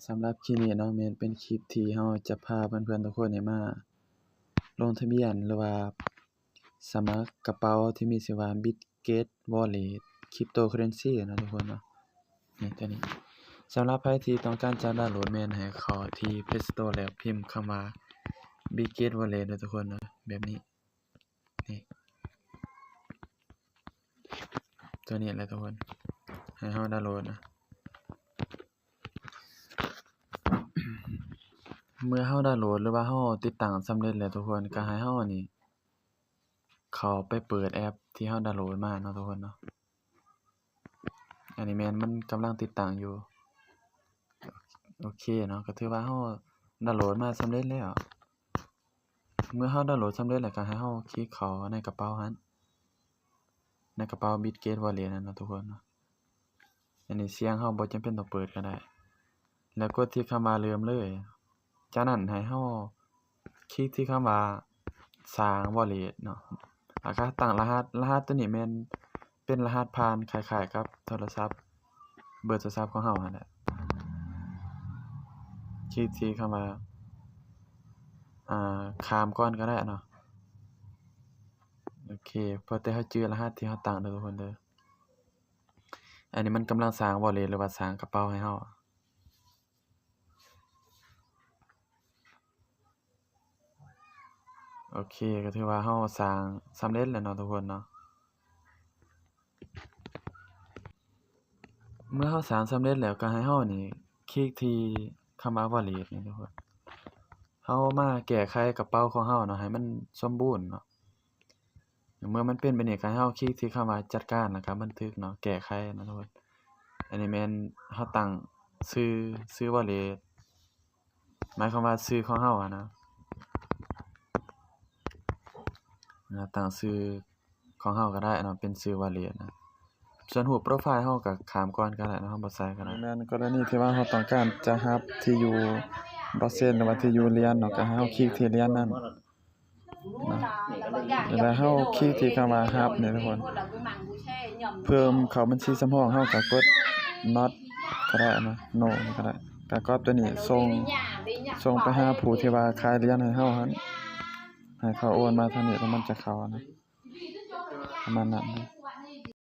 ສຳລັບຄລິບນີ້ເນາະ ແມ່ນເປັນຄລິບທີ່ເຮົາຈະພາເພື່ອນໆທຸກຄົນນີ້ມາລົງທະບຽນ ຫຼືວ່າສະໝັກກະເປົາທີ່ມີຊື່ວ່າ Bitget Wallet Cryptocurrency ເນາະທຸກຄົນເນາະ. ນີ້ ຕົວນີ້ ສຳລັບໃຜທີ່ຕ້ອງການຈະດາວໂຫຼດ ແມ່ນໃຫ້ເຂົ້າທີ່ Play Store ແລ້ວພິມຄຳວ່າ Bitget Wallet ເດີທຸກຄົນເນາະ ແບບນີ້. ນີ້ ຕົວນີ້ແຫຼະທຸກຄົນ ໃຫ້ເຮົາດາວໂຫຼດນະ. ເມື່ອເຮົາດາວໂຫຼດ ຫຼືວ່າເຮົາຕິດຕັ້ງສຳເລັດແລ້ວທຸກຄົນ ກໍໃຫ້ເຮົານີ້ເຂົ້າໄປເປີດແອັບທີ່ເຮົາດາວໂຫຼດມາເນາະທຸກຄົນເນາະ. ອັນນີ້ແມ່ນມັນກຳລັງຕິດຕັ້ງຢູ່. ໂອເຄເນາະ ກໍຖືວ່າເຮົາດາວໂຫຼດມາສຳເລັດແລ້ວ. ເມື່ອເຮົາດາວໂຫຼດສຳເລັດແລ້ວ ກໍໃຫ້ເຮົາຄລິກເຂົ້າໃນກະເປົາຫັ້ນ ໃນກະເປົາ Bitget Wallet ນັ້ນເນາະທຸກຄົນເນາະ. ອັນນີ້ສຽງເຮົາບໍ່ຈຳເປັນຕ້ອງເປີດກໍໄດ້ ແລ້ວກົດທີ່ຄຳວ່າເລີ່ມເລີຍ. ຈາກນັ້ນໃຫ້ເຮົາຄລິກທີ່ຄຳວ່າສ້າງ Wallet ເນາະ ແລ້ວກໍຕັ້ງລະຫັດ. ລະຫັດຕົວນີ້ແມ່ນເປັນລະຫັດຜ່ານ ຄ້າຍໆກັບໂທລະສັບ ເບີໂທລະສັບຂອງເຮົາຫັ້ນແຫຼະ. ຄລິກທີ່ຄຳວ່າ ອ່າ ຂ້າມກ່ອນກໍໄດ້ເນາະ. ໂອເຄ ເພື່ອແຕ່ເຮົາຈື່ລະຫັດທີ່ເຮົາຕັ້ງເດີທຸກຄົນເດີ. ອັນນີ້ມັນກຳລັງສ້າງ Wallet ຫຼືວ່າສ້າງກະເປົາໃຫ້ເຮົາ. ໂອເຄ ກໍຖືວ່າເຮົາສ້າງສຳເລັດແລ້ວເນາະທຸກຄົນເນາະ. ເມື່ອເຮົາສ້າງສຳເລັດແລ້ວ ກໍໃຫ້ເຮົານີ້ຄລິກທີ່ຄຳວ່າ Wallet ນີ້ທຸກຄົນ. ເຮົາມາແກ້ໄຂກະເປົາຂອງເຮົາເນາະ ໃຫ້ມັນສົມບູນເນາະ. ເມື່ອມັນເປັນແບບນີ້ ກໍໃຫ້ເຮົາຄລິກທີ່ຄຳວ່າຈັດການ ແລ້ວກໍບັນທຶກເນາະ ແກ້ໄຂເນາະທຸກຄົນ. ອັນນີ້ແມ່ນເຮົາຕັ້ງຊື່ ຊື່ Wallet ໝາຍຄວາມວ່າຊື່ຂອງເຮົາຫັ້ນນະ. ເຮົາຕັ້ງຊື່ຂອງເຮົາກໍໄດ້ເນາະ ເປັນຊື່ Wallet ນະ. ສ່ວນຮູບໂປຣໄຟເຮົາກໍຂ້າມກ່ອນກໍໄດ້ເນາະ ເຮົາບໍ່ໃສ່ກໍໄດ້. ແມ່ນກໍລະນີທີ່ວ່າເຮົາຕ້ອງການຈະຮັບທີ່ຢູ່ blockchain ຫຼືວ່າທີ່ຢູ່ຫຼຽນເນາະ ກໍໃຫ້ເຮົາຄລິກທີ່ຫຼຽນນັ້ນ. ແລ້ວເຮົາຄລິກທີ່ຄຳວ່າຮັບນີ້ທຸກຄົນ. ເພີ່ມເຂົ້າບັນຊີສຳຮອງ ເຮົາກໍກົດ not ກໍໄດ້ເນາະ no ກໍໄດ້. ກໍກັອບຕົວນີ້ສົ່ງ ສົ່ງໄປຫາຜູ້ທີ່ວ່າຂາຍຫຼຽນໃຫ້ເຮົາຫັ້ນ ໃຫ້ເຂົາໂອນມາທາງນີ້ ແລ້ວມັນຈະເຂົ້ານະ ປະມານນັ້ນ.